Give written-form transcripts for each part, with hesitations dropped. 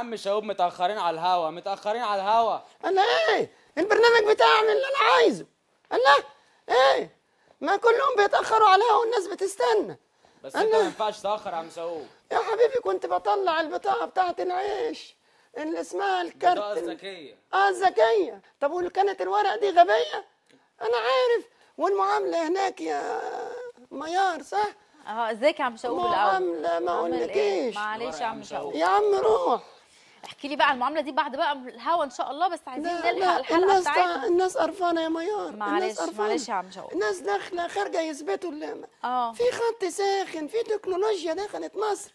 عم شعوب متاخرين على الهوا، متاخرين على الهوا. انا ايه البرنامج بتاعي اعمل اللي انا عايزه. الله ايه، ما كلهم بيتاخروا على الهوا والناس بتستنى. بس انت ما ينفعش تاخر يا عم شعوب. يا حبيبي كنت بطلع البطاقة بتاعت العيش اللي اسمها الكارت، البطاقة الذكية. الذكية. طب واللي كانت الورق دي غبية؟ انا عارف. والمعاملة هناك يا ميار صح؟ ازيك يا عم شعوب الاول؟ معاملة ما اقولكيش. معلش يا عم شعوب. يا عم روح احكي لي بقى المعاملة دي بعد بقى الهوا ان شاء الله، بس عايزين نلحق الحلقة بتاعتنا. الناس قرفانه يا ميار. معلش معلش يا عم شعوب. الناس داخله خارجه يثبتوا في خط ساخن، في تكنولوجيا دخلت مصر.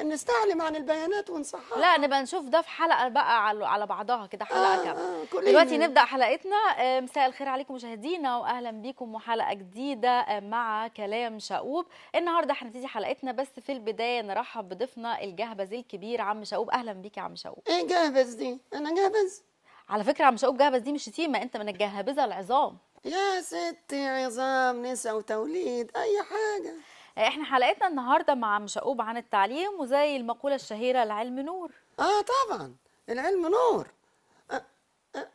نستعلم عن البيانات ونصحها. لا نبقى نشوف ده في حلقة بقى على بعضها كده، حلقة كاملة. دلوقتي نبدا حلقتنا. مساء الخير عليكم مشاهدينا واهلا بيكم وحلقه جديدة مع كلام شعوب. النهارده هنبتدي حلقتنا، بس في البداية نرحب بضيفنا الجهبذ الكبير عم شعوب. اهلا بيك يا عم شعوب. ايه جهبذ دي؟ انا جهبذ؟ على فكرة عم شعوب جهبذ دي مش شتيمه، انت من الجهابذه العظام. يا ستي عظام نسا وتوليد اي حاجة. احنا حلقتنا النهارده مع عم شعوب عن التعليم، وزي المقولة الشهيرة العلم نور. طبعا العلم نور.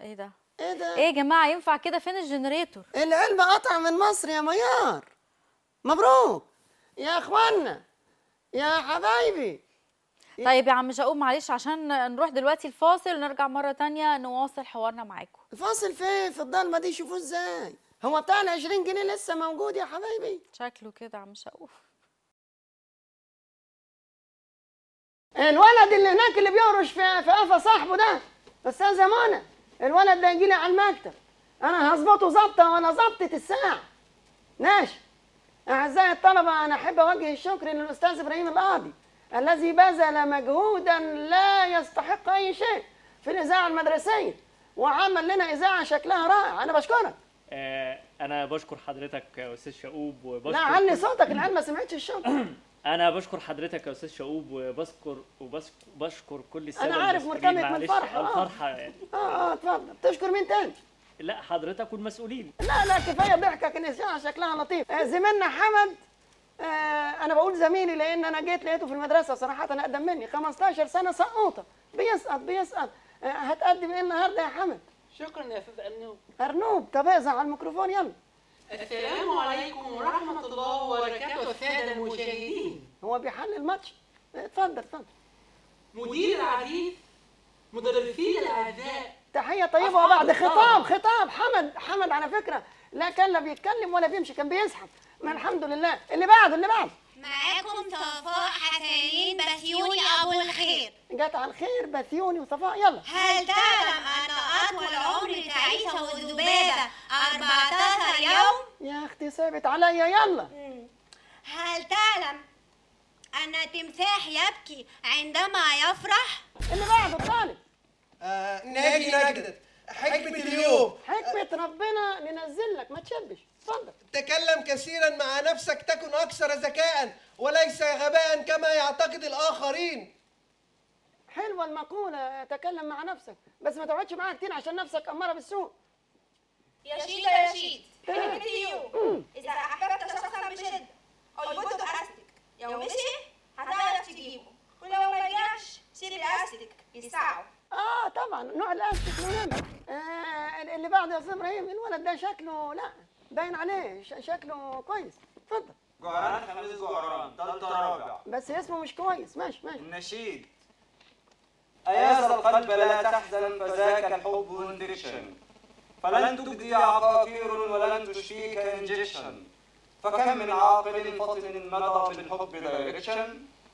ايه ده؟ ايه ده؟ ايه يا جماعة ينفع كده؟ فين ال generator؟ العلم قطع من مصر يا ميار. مبروك يا اخوانا يا حبايبي. طيب يا عم شعوب معلش عشان نروح دلوقتي الفاصل ونرجع مرة تانية نواصل حوارنا معاكم. الفاصل فين؟ في الضلمة دي شوفوه ازاي؟ هو بتاع ال 20 جنيه لسه موجود يا حبايبي؟ شكله كده يا عم شعوب. الولد اللي هناك اللي بيهرش في قفا صاحبه ده، استاذه منى، الولد ده يجي لي على المكتب، انا هظبطه ظبطه وانا ظبطه الساعة. ماشي. اعزائي الطلبة، انا احب اوجه الشكر للاستاذ ابراهيم القاضي الذي بذل مجهودا لا يستحق اي شيء في الاذاعة المدرسية، وعمل لنا اذاعة شكلها رائع. انا بشكرك. انا بشكر حضرتك يا استاذ شعوب وبشكر. لا علي صوتك، العيال ما سمعتش الشكر. انا بشكر حضرتك يا استاذ شعوب وبشكر وبشكر كل السادة. انا عارف مرتبط من الفرحة. الفرحة يعني. اتفضل. تشكر مين تاني؟ لا حضرتك والمسؤولين. لا كفاية ضحكك، الاذاعة شكلها لطيف. زميلنا حمد، أنا بقول زميلي لأن أنا جيت لقيته في المدرسة صراحة أقدم مني 15 سنة، سقوطة، بيسقط. هتقدم إيه النهاردة يا حمد؟ شكرا يا أستاذ أرنوب. أرنوب، طب اقزع على الميكروفون يلا. السلام عليكم ورحمة الله وبركاته السادة المشاهدين. هو بيحلل ماتش؟ اتفضل اتفضل. مدير العزيز، مدرسين الأعزاء، تحية طيبة. وبعد خطاب حمد على فكرة لا كان لا بيتكلم ولا بيمشي، كان بيزحف. ما الحمد لله. اللي بعده اللي بعده. معاكم صفاء حسنين بثيوني ابو الخير. جت على الخير بثيوني وصفاء، يلا. هل تعلم ان اطول عمر تعيشه الذبابة 14 يوم؟ يا اختي ثابت عليا، يلا. هل تعلم ان التمساح يبكي عندما يفرح؟ اللي بعده الطالب. ناجي نجدت. حكمة اليوم. حكمة ربنا ننزل لك، ما تشبش. اتفضل. تكلم كثيرا مع نفسك تكن أكثر ذكاء وليس غباء كما يعتقد الآخرين. حلوة المقولة، تكلم مع نفسك، بس ما تقعدش معاها كتير عشان نفسك أمارة بالسوء. يا شيد يا شيد. حكمة اليوم، إذا أحببت شخصا بشدة اربطه بأستك، لو مشي هتعرف تجيبه، ولو ما رجعش سيب الأستك يسعه. طبعا نوع الاستك مهم. اللي بعده يا استاذ ابراهيم، الولد ده شكله لا باين عليه شكله كويس. اتفضل. جعران خميس جعران تالتة رابع، بس اسمه مش كويس. ماشي ماشي. النشيد. أياس القلب لا تحزن فذاك الحب infection، فلن تجدي عقاقير ولن تشفيك injection، فكم من عاقل فطن مضى بالحب direction،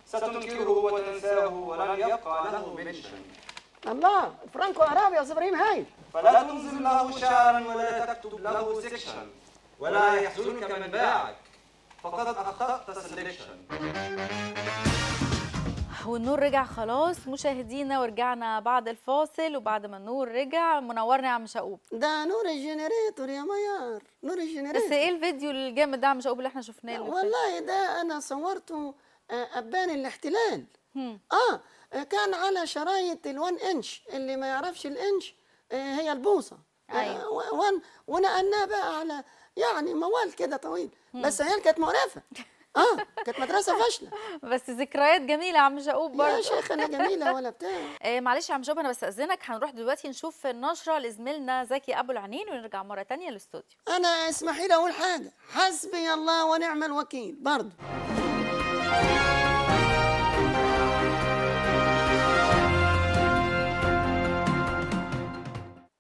ستنكره وتنساه ولن يبقى له mention. الله، فرانكو عربي يا استاذ ابراهيم، هايل. فلا تنظم له شعرا ولا تكتب له section، ولا يحزنك من باعك فقد اخطأت selection. والنور رجع خلاص مشاهدينا، ورجعنا بعد الفاصل. وبعد ما النور رجع منورنا يا عم شعوب. ده نور ال generator يا ميار، نور ال generator. بس ايه الفيديو الجامد ده يا عم شعوب اللي احنا شفناه؟ والله ده انا صورته ابان الاحتلال. كان على شرايط ال1 انش، اللي ما يعرفش الانش هي البوصه. ايوه. ونقلناه بقى على يعني موال كده طويل، بس عيال كانت مقرفة. كانت مدرسه فاشلة. بس ذكريات جميلة يا عم شقوب برضه. يا شيخ انا جميلة ولا بتاع. معلش يا عم شقوب انا بستاذنك، هنروح دلوقتي نشوف النشرة لزميلنا زكي ابو العنين ونرجع مرة ثانية للاستوديو. انا اسمحي لي اقول حاجة، حسبي الله ونعم الوكيل برضه.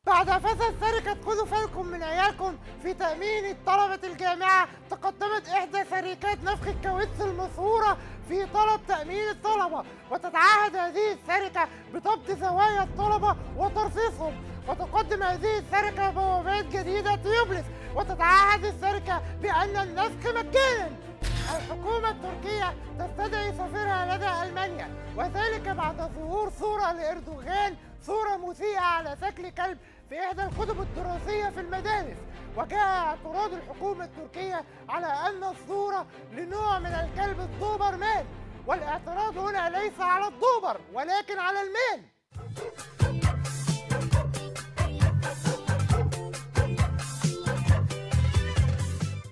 بعد فساد سرقة خذوا بالكم من عيالكم في تأمين طلبة الجامعة، تقدمت إحدى شركات نفخ الكاوتش المشهورة في طلب تأمين الطلبة، وتتعهد هذه الشركة بضبط زوايا الطلبة وترصيصهم، وتقدم هذه الشركة بوابات جديدة tubeless، وتتعهد الشركة بأن النفخ مجانا. الحكومة التركية تستدعي سفيرها لدى ألمانيا، وذلك بعد ظهور صورة لإردوغان، صورة مسيئة على شكل كلب في إحدى الكتب الدراسية في المدارس، وجاء اعتراض الحكومة التركية على أن الصورة لنوع من الكلب الدوبرمان، والاعتراض هنا ليس على الدوبر ولكن على ال man.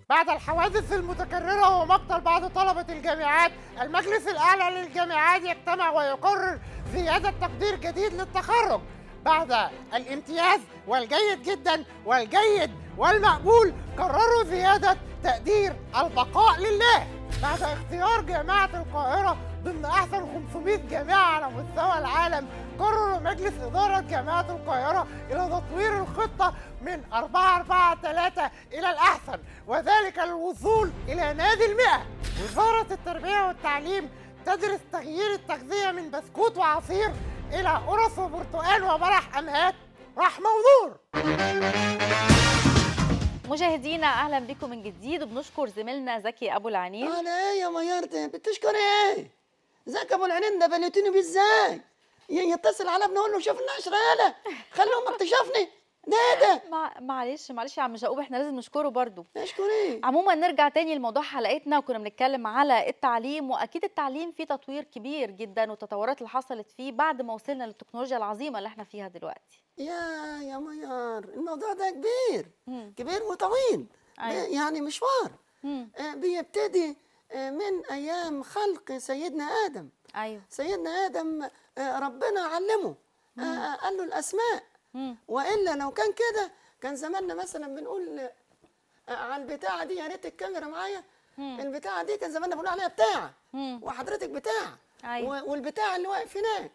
بعد الحوادث المتكررة ومقتل بعض طلبة الجامعات، المجلس الأعلى للجامعات يجتمع ويقرر زيادة تقدير جديد للتخرج. بعد الامتياز والجيد جدا والجيد والمقبول، قرروا زيادة تقدير البقاء لله. بعد اختيار جامعة القاهرة ضمن أحسن 500 جامعة على مستوى العالم، قرر مجلس إدارة جامعة القاهرة إلى تطوير الخطة من 4-4-3 إلى الأحسن، وذلك للوصول إلى نادي 100. وزارة التربية والتعليم تدرس تغيير التغذية من بسكوت وعصير إلى قرص وبرتقال وبلح أمهات رحمة ونور. مشاهدينا اهلا بكم من جديد، وبنشكر زميلنا زكي ابو العنين. على ايه يا ميارتي؟ بتشكر ايه؟ زكي ابو العنين ده بليتوني بيه ازاي؟ يتصل على ابنه يقول له شوف النشرة، يالا خلي امك تشوفني. ده معلش معلش يا عم شقوب، احنا لازم نشكره برضو. نشكر ايه؟ عموما نرجع تاني لموضوع حلقتنا، وكنا بنتكلم على التعليم، واكيد التعليم فيه تطوير كبير جدا والتطورات اللي حصلت فيه بعد ما وصلنا للتكنولوجيا العظيمة اللي احنا فيها دلوقتي. يا ميار الموضوع ده كبير. كبير وطويل. أيوة. يعني مشوار. بيبتدي من ايام خلق سيدنا ادم. ايوه، سيدنا ادم ربنا علمه، قال له الاسماء. والا لو كان كده كان زماننا مثلا بنقول على البتاعه دي، يا ريت الكاميرا معايا، البتاعه دي كان زماننا بنقول عليها بتاعه، وحضرتك بتاعه. أيوة. والبتاع اللي واقف هناك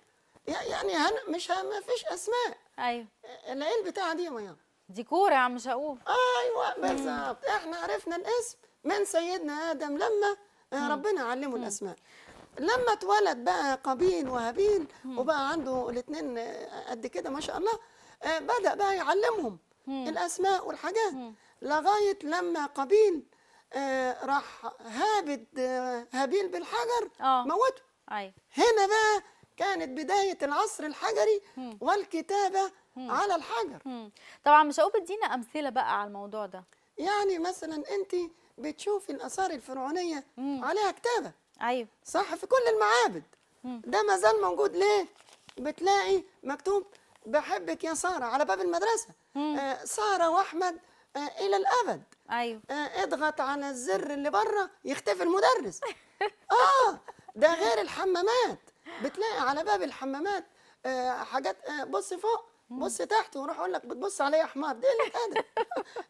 يعني مش ما فيش اسماء. ايوه، لا ايه البتاعه دي يا ميار؟ دي كورة يا عم شقوب. ايوه بالظبط، احنا عرفنا الاسم من سيدنا ادم لما ربنا علمه الاسماء. لما اتولد بقى قابيل وهابيل وبقى عنده الاثنين قد كده ما شاء الله، بدأ بقى يعلمهم الأسماء والحاجات، لغاية لما قابيل راح هابد هابيل بالحجر، موته. أيوة. هنا بقى كانت بداية العصر الحجري والكتابة على الحجر. طبعا مش هقول ادينا أمثلة بقى على الموضوع ده. يعني مثلا أنت بتشوفي الآثار الفرعونية عليها كتابة. أيوة صح، في كل المعابد. ده ما زال موجود. ليه؟ بتلاقي مكتوب بحبك يا سارة على باب المدرسة. سارة وأحمد إلى الأبد. أيوه. اضغط على الزر اللي بره يختفي المدرس. ده غير الحمامات، بتلاقي على باب الحمامات حاجات، بص فوق بص تحت، وروح اقول لك بتبص عليا يا حمار، دي قلة ادب.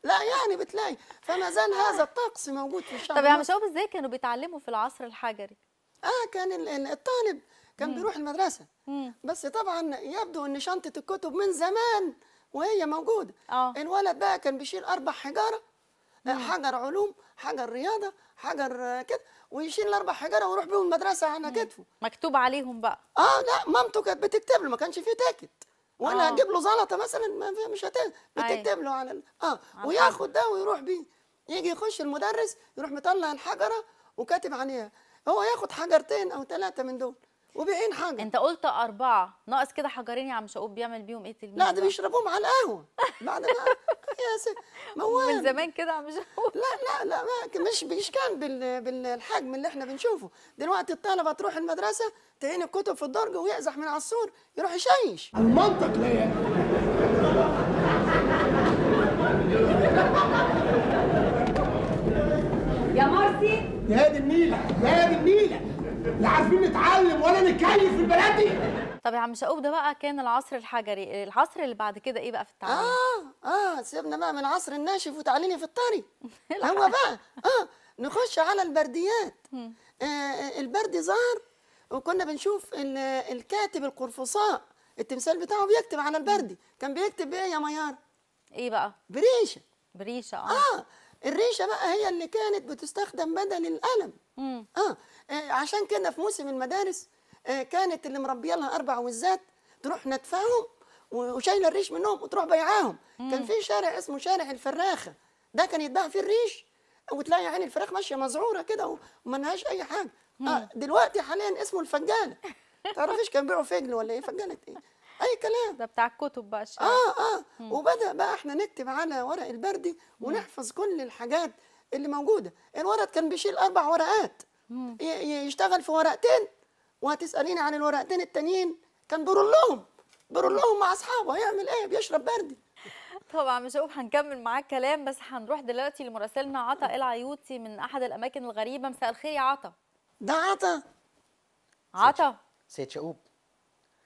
لا يعني بتلاقي، فما زال هذا الطقس موجود في الشعب. طب يا عم شباب، ازاي كانوا بيتعلموا في العصر الحجري؟ كان الطالب كان بيروح المدرسة. بس طبعا يبدو ان شنطة الكتب من زمان وهي موجودة. الولد بقى كان بيشيل 4 حجارة، حجر علوم، حجر رياضة، حجر كده، ويشيل ال4 حجارة ويروح بيهم المدرسة على كتفه. مكتوب عليهم بقى. لا، مامته كانت بتكتب له، ما كانش فيه تاكت، ولا هتجيب له زلطة مثلا، ما مش بتكتب له على وياخد ده ويروح بيه. يجي يخش المدرس يروح مطلع الحجرة وكاتب عليها، هو ياخد حجرتين أو 3 من دول وبيعين حجر. انت قلت 4، ناقص كده حجرين يا عم شقوب، بيعمل بيهم ايه التلميذ؟ لا ده بيشربوهم على القهوة بعد ما يا سيدي موال من زمان كده يا عم شقوب. لا لا لا، مش كان بالحجم اللي احنا بنشوفه دلوقتي. الطلبة تروح المدرسة تعين الكتب في الدرج ويقزح من على السور يروح يشيش. المنطق ليه؟ يا مرسي يا دي النيله، يا دي النيله، لا عارفين نتعلم ولا نتكيف في البلد دي. طب يا عم شقوب، ده بقى كان العصر الحجري، العصر اللي بعد كده ايه بقى في التعليم؟ سيبنا بقى من العصر الناشف وتعليني في الطري. هو بقى نخش على البرديات. البردي ظهر، وكنا بنشوف الكاتب القرفصاء التمثال بتاعه بيكتب على البردي. كان بيكتب بايه يا ميار؟ ايه بقى؟ بريشه. بريشه. الريشة بقى هي اللي كانت بتستخدم بدل القلم. عشان كده في موسم المدارس كانت اللي مربيه لها 4 وزات تروح ندفعهم وشايله الريش منهم وتروح بيعاهم. كان في شارع اسمه شارع الفراخه، ده كان يتباع فيه الريش، وتلاقي عين الفراخ ماشية مزعوره كده وما لهاش اي حاجة. دلوقتي حاليا اسمه الفجاله. تعرفيش كان بيبيعوا فجل ولا ايه؟ فجاله ايه؟ اي كلام. ده بتاع الكتب بقى الشارع. وبدا بقى احنا نكتب على ورق البردي ونحفظ كل الحاجات اللي موجودة. الورق كان بيشيل 4 ورقات، يشتغل في ورقتين، وهتساليني عن الورقتين التانيين كان بيرولهم مع اصحابه. هيعمل ايه؟ بيشرب بردي. طبعا مش هقوم، هنكمل معاك كلام، بس هنروح دلوقتي لمراسلنا عطا العيوطي من احد الاماكن الغريبة. مساء الخير يا عطا. ده عطا. عطا. سيد شقوب،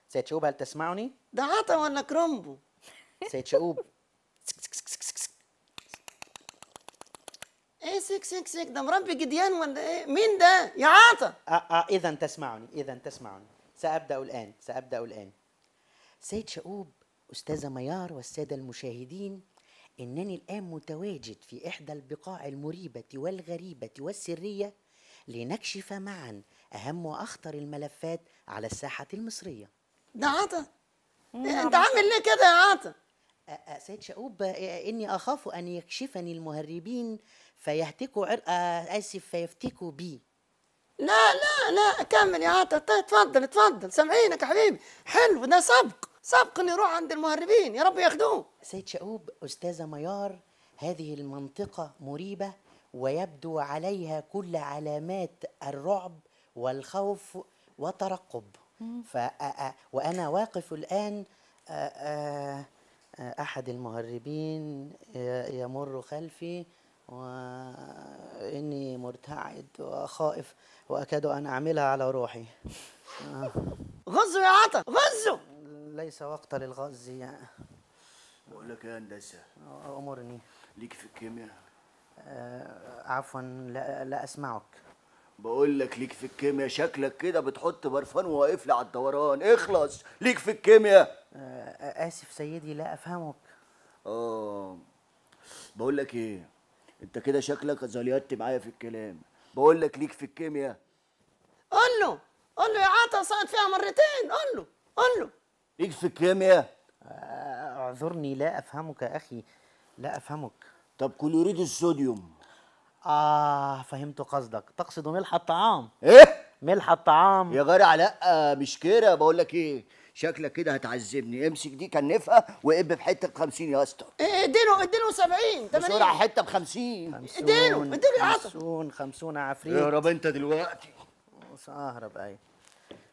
سيد شقوب، هل تسمعني؟ ده عطا ولا كرومبو؟ سيد شقوب. ايه سك سك سك ده مربي جديان ولا ايه؟ مين ده؟ يا عطا. اذا تسمعني، اذا تسمعني. سأبدأ الآن، سأبدأ الآن. سيد شقوب، أستاذة ميار والسادة المشاهدين، إنني الآن متواجد في إحدى البقاع المريبة والغريبة والسرية لنكشف معا أهم وأخطر الملفات على الساحة المصرية. ده عطا، أنت عامل ليه كده يا عطا؟ سيد شقوب، إني أخاف أن يكشفني المهربين فيهتكوا آسف، فيفتكوا بي. لا لا لا، كمل يا عطا، اتفضل اتفضل، سامعينك يا حبيبي. حلو، ده سبق، سبق إنه يروح عند المهربين، يا رب ياخدوه. سيد شقوب، أستاذة ميار، هذه المنطقة مريبة ويبدو عليها كل علامات الرعب والخوف والترقب. وأنا واقف الآن، أحد المهربين يمر خلفي وإني مرتعد وخائف وأكاد أن أعملها على روحي. غزوا يا عطا، غزوا. ليس وقت للغز. يعني بقول لك يا هندسة، أمرني. ليك في الكيمياء؟ عفوا، لا أسمعك. بقول لك ليك في الكيمياء، شكلك كده بتحط برفان وواقف لي على الدوران. اخلص، ليك في الكيمياء. آسف سيدي، لا أفهمك. بقول لك إيه، أنت كده شكلك زليت معايا في الكلام. بقول لك ليك في الكيمياء. قول له، قول له يا عطا، سقط فيها مرتين. قول له، قول له ليك في الكيمياء. اعذرني، لا أفهمك أخي، لا أفهمك. طب كلوريد الصوديوم. فهمت قصدك، تقصد ملح الطعام. إيه؟ ملح الطعام يا جاري. لا مش كده، بقول لك إيه، شكلك كده هتعذبني. امسك دي كنفها وقب بحته ب 50 يا اسطى. إيه، اديله اديله 70 80 بسرعة، حتة ب 50. اديله اديله يا عطا. 50 عفريت. اهرب انت دلوقتي. سأهرب. أيوه.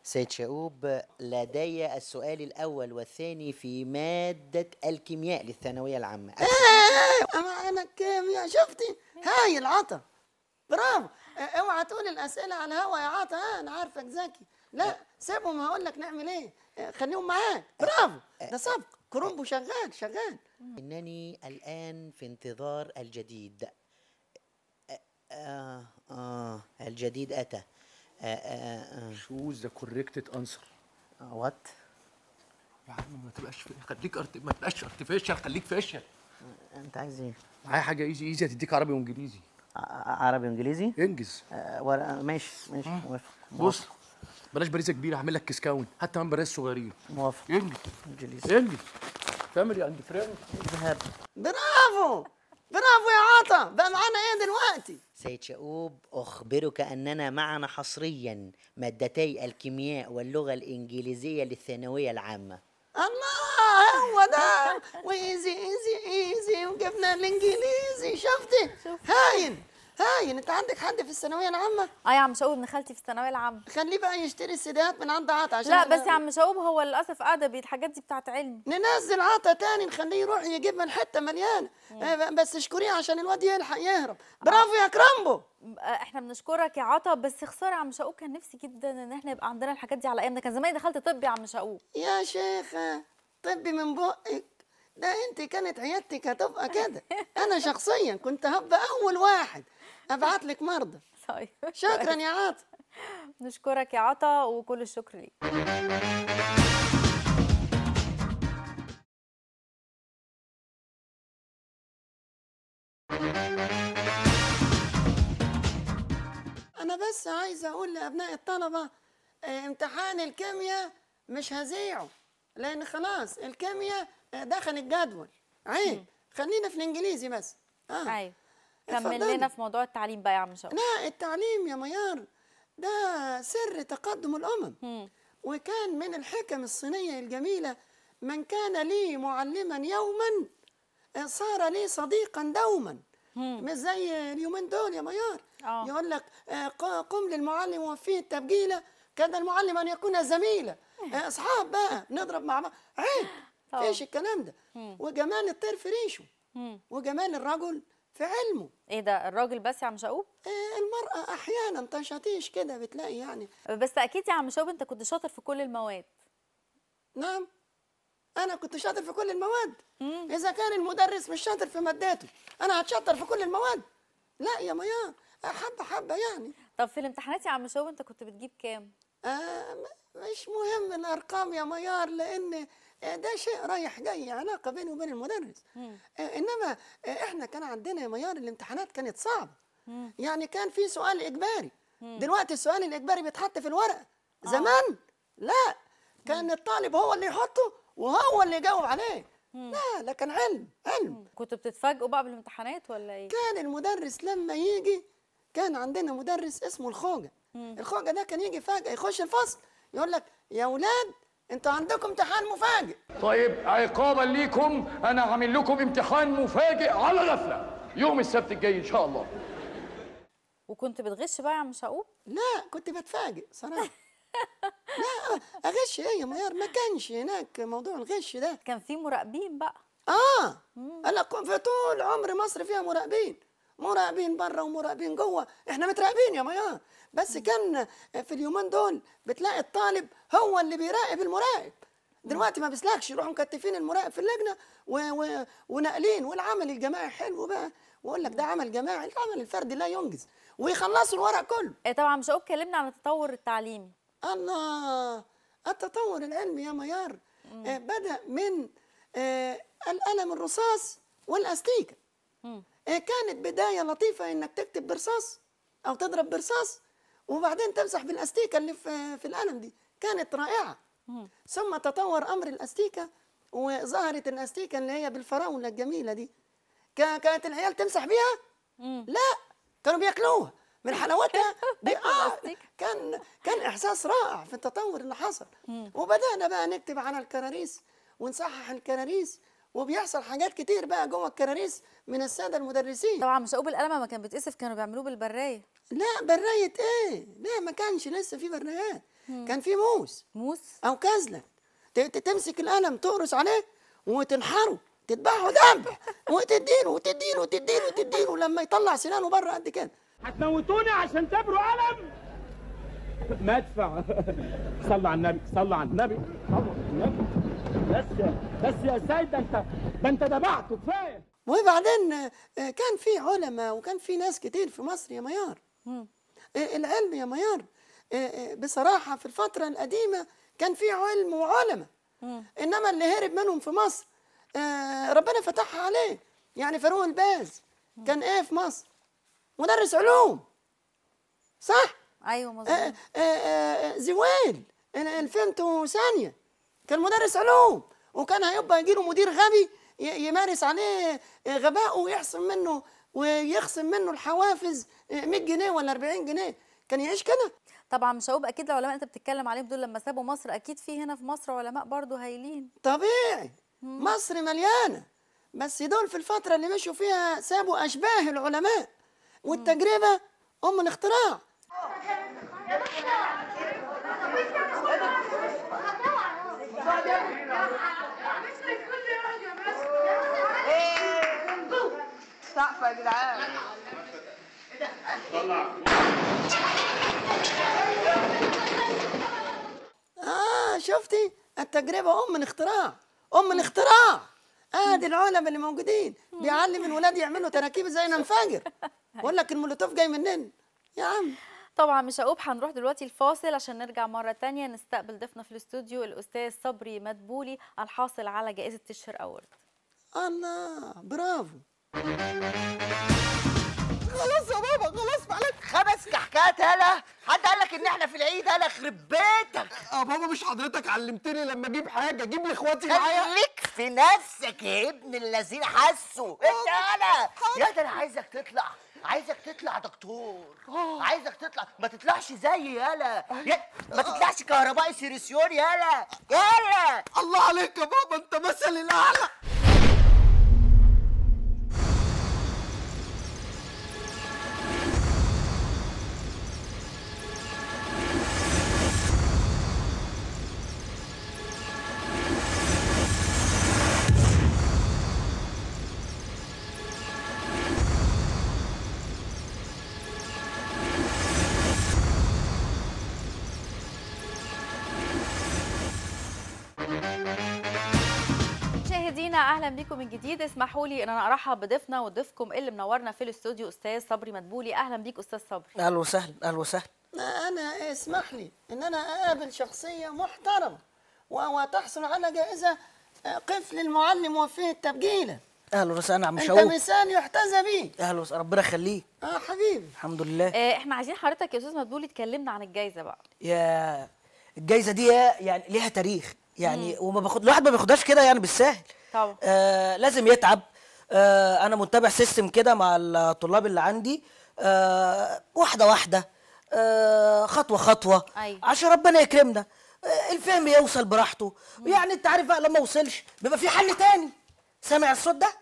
سيد شقوب، لدي السؤال الأول والثاني في مادة الكيمياء للثانوية العامة. إيه معانا الكيمياء، شفتي؟ هايل عطا، برافو. اوعى تقول الأسئلة على الهوا يا عطا، أنا عارفك ذكي. لا سيبهم، هقول لك نعمل إيه، خليهم معاك. برافو، ده سبق، كرومبو شغال شغال. إنني الآن في انتظار الجديد. الجديد أتى. Choose the correct answer. What؟ يا عم ما تبقاش، خليك ما تبقاش artificial، خليك facial. انت عايز ايه؟ معايا حاجة easy easy هتديك عربي وانجليزي. عربي وانجليزي؟ انجز. ماشي ماشي، موافق. بص، بلاش باريزه كبيرة، هعمل لك discount، حتى كمان باريز صغيرين. موافق. انجز. انجليزي. انجز. family and friend. اذهب. برافو برافو يا عطا. بقى معانا ايه دلوقتي؟ سيد شقوب، أخبرك أننا معنا حصريا مادتي الكيمياء واللغة الإنجليزية للثانوية العامة. الله، هو ده. و easy easy easy، وجبنا الإنجليزي. شفتي؟ هايل. هاي انت عندك حد في الثانوية العامة؟ اه يا عم شعوب ابن خالتي في الثانوية العامة. خليه بقى يشتري السيديهات من عند عطا عشان لا بس يا عم شعوب هو للاسف ادبي، الحاجات دي بتاعت علم. ننزل عطا تاني نخليه يروح يجيب من حتة مليانة. بس اشكريه عشان الواد يلحق يهرب. برافو يا كرامبو. احنا بنشكرك يا عطا، بس خسارة يا عم شعوب، كان نفسي جدا ان احنا يبقى عندنا الحاجات دي على ايامنا، كان زماني دخلت طب يا عم شعوب. يا شيخه طبي من بقك ده، انت كانت عيادتك هتبقى كده. انا شخصيا كنت هبقى اول واحد ابعت لك مرضى. طيب شكرا يا عطا. نشكرك يا عطا وكل الشكر ليك. انا بس عايزه اقول لابناء الطلبة امتحان الكيمياء مش هذيعه، لان خلاص الكيمياء دخل الجدول. عيب، خلينا في الانجليزي بس. ايوه كمل لنا في موضوع التعليم بقى يا عم شوقي. لا التعليم يا ميار ده سر تقدم الامم. وكان من الحكم الصينية الجميلة: من كان لي معلما يوما صار لي صديقا دوما. مش زي اليومين دول يا ميار، يقول لك قم للمعلم وفيه التبجيله، كاد المعلم ان يكون زميلا. اصحاب بقى نضرب مع بعض، عيب، فيش الكلام ده. وجمال الطير في ريشه، وجمال الرجل في علمه. ايه ده، الراجل بس يا عم شعوب؟ المرأة احيانا تشاطيش كده بتلاقي يعني. بس اكيد يا عم شعوب انت كنت شاطر في كل المواد. نعم انا كنت شاطر في كل المواد. اذا كان المدرس مش شاطر في مادته انا هتشطر في كل المواد؟ لا يا ميار، حبه حبه يعني. طب في الامتحانات يا عم شعوب انت كنت بتجيب كام؟ مش مهم الارقام يا ميار، لان ده شيء رايح جاي، علاقة بيني وبين المدرس. انما احنا كان عندنا يا ميار الامتحانات كانت صعبة. يعني كان في سؤال اجباري. دلوقتي السؤال الاجباري بيتحط في الورقة. زمان لا، كان الطالب هو اللي يحطه وهو اللي يجاوب عليه. لا لا، كان علم علم. كنتوا بتتفاجئوا بقى بالامتحانات ولا ايه؟ كان المدرس لما يجي، كان عندنا مدرس اسمه الخوجه. الخوجه ده كان يجي فجأة يخش الفصل يقول لك: يا ولاد انتوا عندكم امتحان مفاجئ. طيب عقابا ليكم انا هعمل لكم امتحان مفاجئ على غفلة يوم السبت الجاي ان شاء الله. وكنت بتغش بقى يا عم شعوب؟ لا كنت بتفاجئ صراحة. لا اغش ايه يا ميار، ما كانش هناك موضوع الغش ده. كان في مراقبين بقى. انا في طول عمر مصر فيها مراقبين، مراقبين بره ومراقبين جوه، احنا متراقبين يا ميار. بس كان في اليومين دول بتلاقي الطالب هو اللي بيراقب المراقب. دلوقتي ما بيسلكش، يروحوا مكتفين المراقب في اللجنة وناقلين. والعمل الجماعي حلو بقى، واقول لك ده عمل جماعي، العمل الفردي لا ينجز، ويخلصوا الورق كله. طبعا مش هقول اتكلمنا عن التطور التعليمي. الله، التطور العلمي يا ميار بدأ من القلم الرصاص والاستيكه. كانت بداية لطيفة انك تكتب برصاص او تضرب برصاص وبعدين تمسح بالاستيكه اللي في القلم دي، كانت رائعة. ثم تطور امر الاستيكه وظهرت الاستيكه اللي هي بالفراوله الجميلة دي. كانت العيال تمسح بيها؟ لا، كانوا بياكلوها من حلاوتها. كان احساس رائع في التطور اللي حصل. وبدانا بقى نكتب على الكراريس ونصحح الكراريس، وبيحصل حاجات كتير بقى جوه الكراريس من السادة المدرسين. طبعا مش هقول بالقلم ما كان بيتقسف، كانوا بيعملوه بالبرايه. لا برايه ايه؟ لا ما كانش لسه في برايات. كان في موس. موس او كزله، تمسك القلم تقرص عليه وتنحره، تذبحه ذبح، وتديله وتديله وتديله وتديله لما يطلع سنانه بره قد كده. هتموتوني عشان تبروا قلم؟ ما ادفع. صلوا على النبي، صلوا على النبي، صلوا على النبي. بس يا سيد، ده انت دبعته كفاية. وبعدين كان في علماء وكان في ناس كتير في مصر يا ميار. العلم يا ميار بصراحة في الفترة القديمة كان في علم وعلماء، انما اللي هرب منهم في مصر ربنا فتحها عليه. يعني فاروق الباز كان ايه في مصر؟ مدرس علوم، صح؟ ايوه مظبوط. زويل الفيمتو ثانية كان مدرس علوم، وكان هيبقى يجيله مدير غبي يمارس عليه غبائه ويحصم منه ويخصم منه الحوافز 100 جنيه ولا 40 جنيه، كان يعيش كده؟ طبعا مش هقول اكيد العلماء انت بتتكلم عليهم دول لما سابوا مصر، اكيد في هنا في مصر علماء برضو هايلين. طبيعي، مصر مليانة، بس دول في الفترة اللي مشوا فيها سابوا اشباه العلماء، والتجربة ام الاختراع. سقفة يا جدعان. شفتي؟ التجربة أم الاختراع، أم الاختراع. ادي العلماء اللي موجودين بيعلم الولاد يعملوا تراكيب زي ننفجر. بقول لك المولوتوف جاي منين يا عم. طبعا مش هقوم، هنروح دلوقتي الفاصل عشان نرجع مرة تانية نستقبل ضيفنا في الاستوديو الأستاذ صبري مدبولي الحاصل على جائزة Teacher Award. الله، برافو. خلاص يا بابا خلاص، معلش. 5 كحكات. هلا حد قال لك ان احنا في العيد؟ هلا خرب بيتك يا بابا. مش حضرتك علمتني لما اجيب حاجة اجيب لاخواتي معايا؟ خليك في نفسك يا ابن الذين حسوا انت. هلا يا ده انا عايزك تطلع، عايزك تطلع دكتور، عايزك تطلع، ما تطلعش زيي. يالا ما تطلعش كهربائي سيريسيون. يالا يالا. الله عليك يا بابا، انت مثل الاعلى. مشاهدينا اهلا بكم من جديد. اسمحوا لي ان انا ارحب بضيفنا وضيفكم اللي منورنا في الاستوديو استاذ صبري مدبولي. اهلا بيك استاذ صبري. اهلا وسهلا. اهلا وسهلا. انا اسمح لي ان انا اقابل شخصية محترمه وتحصل على جائزة قف للمعلم وفيه التبجيله. اهلا وسهلا عم شوقي، انت مثال يحتذى بيه. اهلا وسهلا، ربنا يخليك. حبيبي الحمد لله. احنا عايزين حضرتك يا استاذ مدبولي تكلمنا عن الجائزة بقى. يا الجائزة دي يعني ليها تاريخ يعني، وما باخد الواحد ما بياخدهاش كده يعني بالسهل طبعا. لازم يتعب. انا متبع system كده مع الطلاب اللي عندي، واحدة واحدة، خطوة خطوة. أيوة. عشان ربنا يكرمنا، الفهم يوصل براحته. يعني انت عارف بقى لما وصلش بيبقى في حل تاني. سامع الصوت ده؟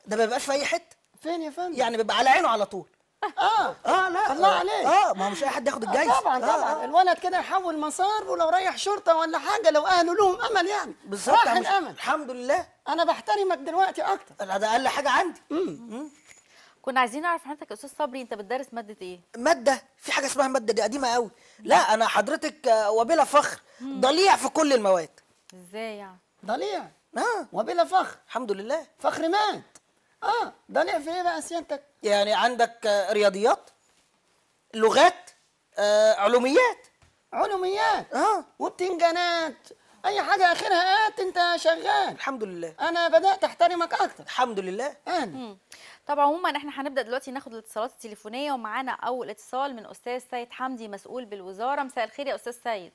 ده ما بيبقاش في اي حتة. فين يا فندم؟ يعني بيبقى على عينه على طول. لا الله عليك. ما هو مش اي حد ياخد الجايزة. طبعا طبعا. الولد كده يحول مسار، ولو ريح شرطه ولا حاجة، لو اهله لهم امل يعني. بالظبط، راح الامل. الحمد لله. انا بحترمك دلوقتي اكتر. ده اقل حاجة عندي. كنا عايزين نعرف حضرتك يا استاذ صبري انت بتدرس مادة ايه؟ مادة؟ في حاجة اسمها مادة دي قديمة قوي. لا انا حضرتك وبلا فخر ضليع في كل المواد. ازاي يعني؟ ضليع؟ وبلا فخر. الحمد لله. فخر مات. ضليع في ايه بقى سيادتك؟ يعني عندك رياضيات، لغات، علوميات. علوميات؟ وبتنجانات، اي حاجة اخرها ات انت شغال. الحمد لله. انا بدات احترمك اكتر. الحمد لله. اهلا. طب عموما احنا هنبدا دلوقتي ناخد الاتصالات التليفونيه، ومعانا اول اتصال من استاذ سيد حمدي مسؤول بالوزارة. مساء الخير يا استاذ سيد.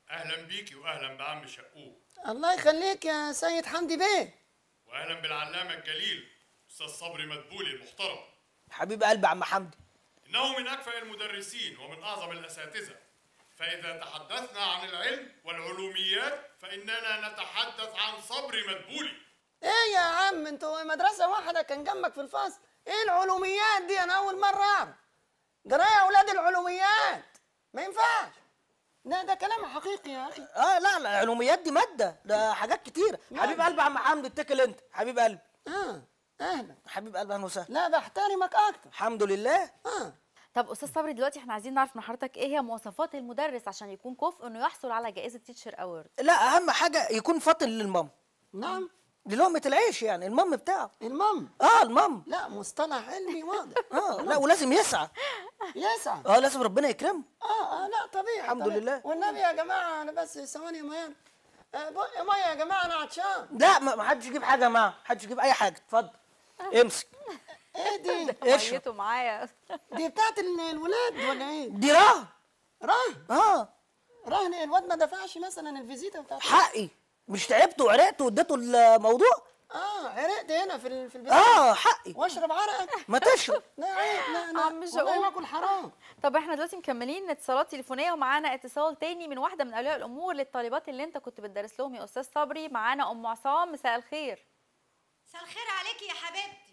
اهلا بيكي واهلا بعم شقوق. الله يخليك يا سيد حمدي بيه. واهلا بالعلامة الجليل استاذ صبري مدبولي المحترم. حبيب قلبي عم حمدي. انه من اكفأ المدرسين ومن اعظم الاساتذة، فاذا تحدثنا عن العلم والعلوميات فاننا نتحدث عن صبري مدبولي. ايه يا عم، انتوا مدرسه واحدة كان جنبك في الفصل، ايه العلوميات دي؟ انا اول مرة اعرف. جرايه يا اولاد العلوميات، ما ينفعش. لا ده كلام حقيقي يا اخي. لا لا، العلوميات دي مادة، ده حاجات كتيرة. حبيب قلبي عم حمدي، اتكل انت حبيب قلبي. اهلا حبيب قلبي، اهلا وسهلا. لا بحترمك اكتر. الحمد لله. طب استاذ صبري دلوقتي احنا عايزين نعرف من حضرتك ايه هي مواصفات المدرس عشان يكون كفء انه يحصل على جائزة Teacher Award؟ لا اهم حاجة يكون فاطن للمام. نعم، للقمه العيش يعني، المام بتاعه. المام؟ المام. لا مصطلح علمي واضح. لا ولازم يسعى. يسعى. لازم ربنا يكرمه. لا طبيعي. الحمد طبيعي. لله. والنبي يا جماعة انا بس ثواني يا ميان. بق مية يا جماعة انا عطشان. لا ما حدش يجيب حاجة يا جماعة، ما حدش يجيب اي حاجة. اتفضل امسك. ايه دي؟ اشرب معايا. دي بتاعت الولاد ولا ايه؟ دي رهن. رهن؟ رهن الواد ما دفعش مثلا الفيزيتا بتاعته. حقي، مش تعبت وعرقت واديته الموضوع؟ عرقت هنا في البيت. حقي. واشرب عرقك؟ ما تشرب. لا عيب، لا لا عم والله ما اكل حرام. طب احنا دلوقتي مكملين اتصالات تليفونيه، ومعانا اتصال تاني من واحدة من اولياء الامور للطالبات اللي انت كنت بتدرس لهم يا استاذ صبري. معانا ام عصام. مساء الخير. مساء الخير عليكي يا حبيبتي.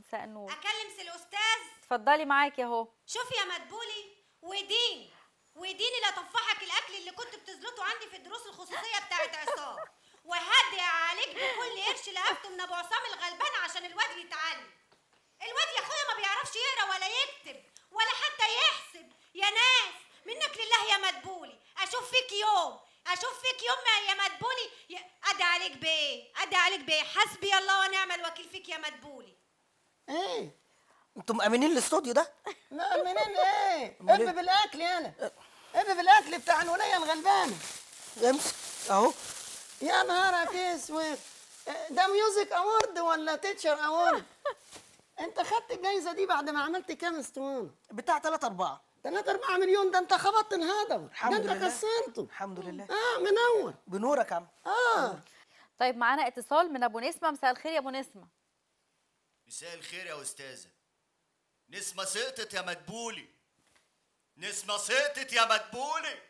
مساء النور. اكلم سي الاستاذ؟ اتفضلي معاكي اهو. شوفي يا مدبولي، وديني وديني لا تفحك الاكل اللي كنت بتزلطه عندي في الدروس الخصوصية بتاعت عصام، وهدي عليك بكل قرش لقفته من ابو عصام الغلبان عشان الواد يتعلم. الواد يا اخويا ما بيعرفش يقرا ولا يكتب ولا حتى يحسب. يا ناس منك لله يا مدبولي، اشوف فيك يوم، اشوف فيك يوم يا مدبولي. ادعي عليك بايه؟ ادعي عليك بايه؟ حسبي الله ونعم الوكيل فيك يا مدبولي. ايه انتم مأمنين الاستوديو ده؟ مأمنين ايه؟ اب بالاكل يالا، اب بالاكل بتاع الوليه الغلبانه. امسك اهو. يا نهارك اسود، ده music award ولا teacher award؟ انت خدت الجايزة دي بعد ما عملت كام اسطوانة؟ بتاع 3 4 3 4 مليون. ده انت خبطت الهضبه، الحمد ده انت لله. كسرته. الحمد لله. منور بنورك يا عم. طيب معانا اتصال من ابو نسمه. مساء الخير يا ابو نسمه. مساء الخير يا استاذه. نسمه سقطت يا مدبولي، نسمه سقطت يا مدبولي.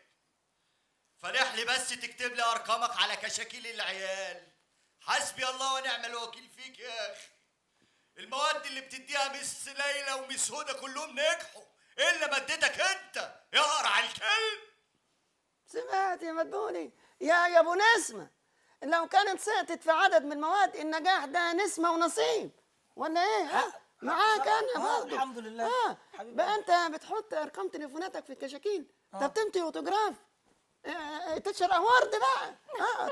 فرح لي بس تكتب لي ارقامك على كشاكيل العيال. حسبي الله ونعم الوكيل فيك يا اخي. المواد اللي بتديها مس ليلى ومس هدى كلهم نجحوا الا مادتك انت يا قرع الكلب. سمعت يا مدبولي يا ابو نسمه؟ لو كانت سقطت في عدد من المواد النجاح ده نسمه ونصيب ولا ايه؟ ها معاك انا برضه. الحمد لله. بقى انت بتحط ارقام تليفوناتك في الكشاكيل؟ طب تمضي autograph teacher award بقى.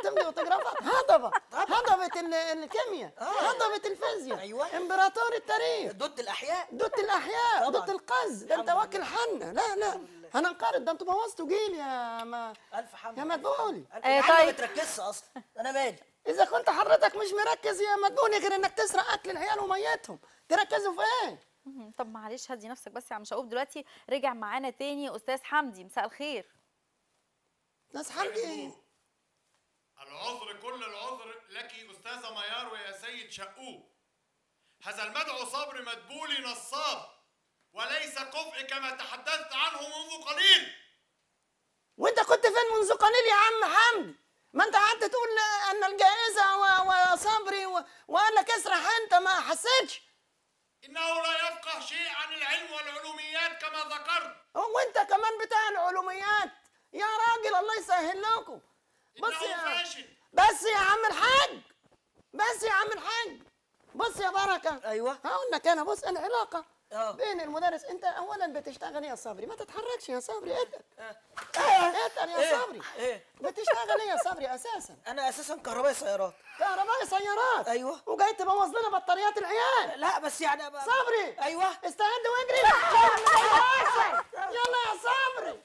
تمضي اوتوجرافات. هضبه، هضبه الكيمياء، هضبه الفيزياء، ايوه، امبراطور التاريخ، ضد الاحياء، ضد الاحياء، ضد القز. ده انت واكل حنة. لا لا هننقرض، ده انتوا بوظتوا جيل يا ما الف حمد يا مدبولي. طيب ما بتركزش اصلا، انا مالي؟ اذا كنت حضرتك مش مركز يا مدبولي غير انك تسرق اكل العيال وميتهم، تركزوا في ايه؟ طب معلش هدي نفسك بس يا عم شقوب. دلوقتي رجع معانا تاني استاذ حمدي. مساء الخير. استاذ حمدي. العذر كل العذر لك استاذه ميار ويا سيد شقوب. هذا المدعو صبري مدبولي نصاب وليس كفء كما تحدثت عنه منذ قليل. وانت كنت فين منذ قليل يا عم حمدي؟ ما انت قعدت تقول ان الجائزة وصبري وقال لك اسرح، انت ما حسيتش؟ انه لا يفقه شيء عن العلم والعلوميات كما ذكرت. وانت كمان بتاع العلوميات يا راجل، الله يسهل لكم. بص يا فاشل. بس يا عم الحاج، بس يا عم الحاج، بص يا بركة. ايوه هقول لك انا. بص العلاقة بين المدرس، انت اولا بتشتغل ايه يا صبري؟ ما تتحركش يا صبري، اتقل اتقل يا صبري. ايه بتشتغل ايه يا صبري اساسا؟ انا اساسا كهربائي سيارات. كهربائي سيارات؟ ايوه. وجاي تبوظ لنا بطاريات العيال؟ لا بس يعني صبري. ايوه استعد واجري. يلا يا صبري.